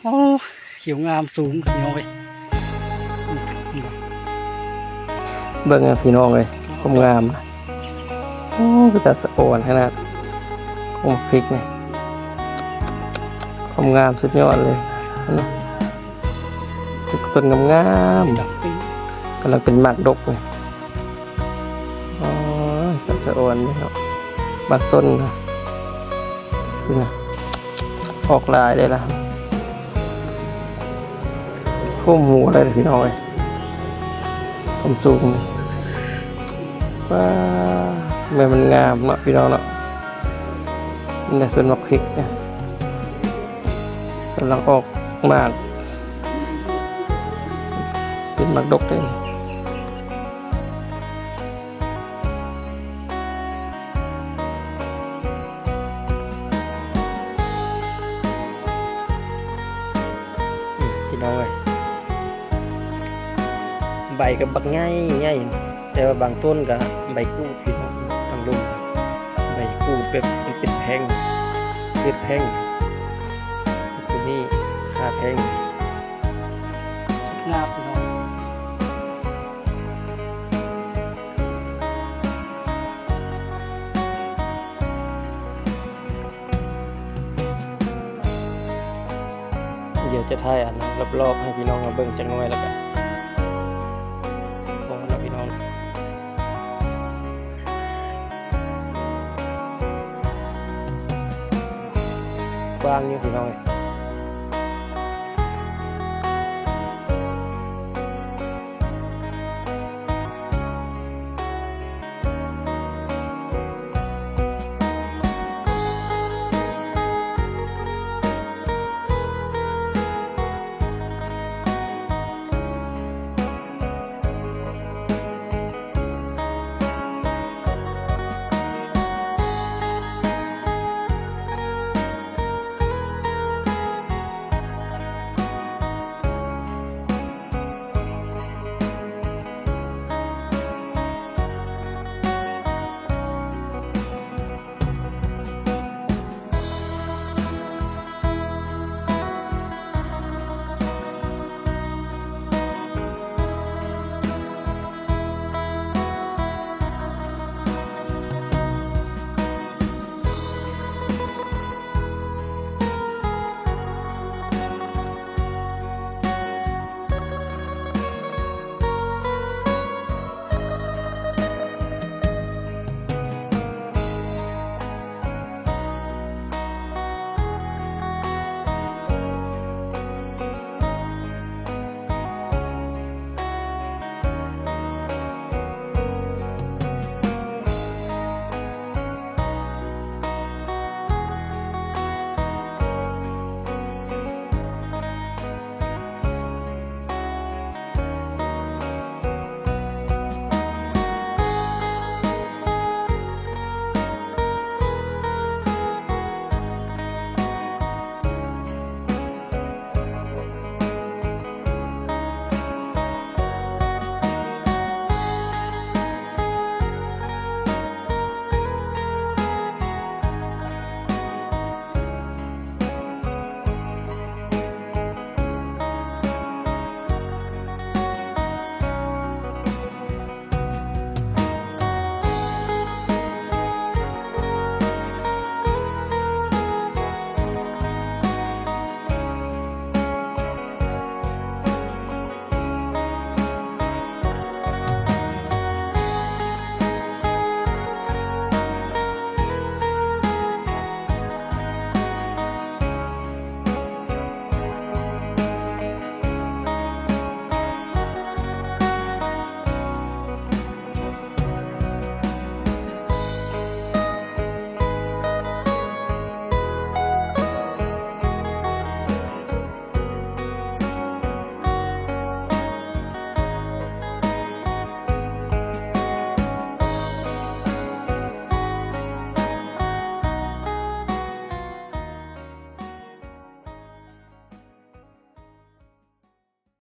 ໂອ້ ຂຽວງາມສູງພີ່ນ້ອງເອີຍ ເບິ່ງເອົາພີ່ນ້ອງເອີຍ ຄວາມງາມນະ ໂອ້ ເປັນຕາສະອອນຂະໜາດ ໂອ້ ພລິກນີ້ ຄວາມງາມສຸດຍອດເລີຍ ເຫັນບໍ່ ຕົ້ນງາມໆ ກຳລັງເປັນໝາກດົກນີ້. ອໍ ຕາສະອອນເດ້ເນາະ ບາງຕົ້ນນະ ພຸ້ນນະ ອອກຫຼາຍເດ້ລະ ຖ້ວມຫົວເລີຍພີ່ນ້ອງເອີຍ ຄວາມສູງນີ້ ວ້າ ແມ່ນມັນງາມເນາະພີ່ນ້ອງເນາະ ນີ້ແຫຼະສວນໝາກພິກນະ ກຳລັງອອກໝາກ ເປັນໝາກດົກເດ້. ອືມ ພີ່ນ້ອງເອີຍ ໃບກໍບັກໃຫຍ່ໆ ແຕ່ວ່າບາງຕົ້ນກໍໃບກູດ ພີ່ນ້ອງ ທາງລຸ່ມ ໃບກູດແບບມັນເປັນແຜ່ງ ເປັນແຜ່ງ ຕົວນີ້ຄາແທ່ງ ສຸດງາມ ພີ່ນ້ອງ. ດຽວຈະຖ່າຍອັນລອບໆໃຫ້ພີ່ນ້ອງເຮົາເບິ່ງຈັກໜ້ອຍ ແລ້ວກະພໍແລ້ວພີ່ນ້ອງ ກວ້າງຢູ່ພີ່ນ້ອງເອີຍ.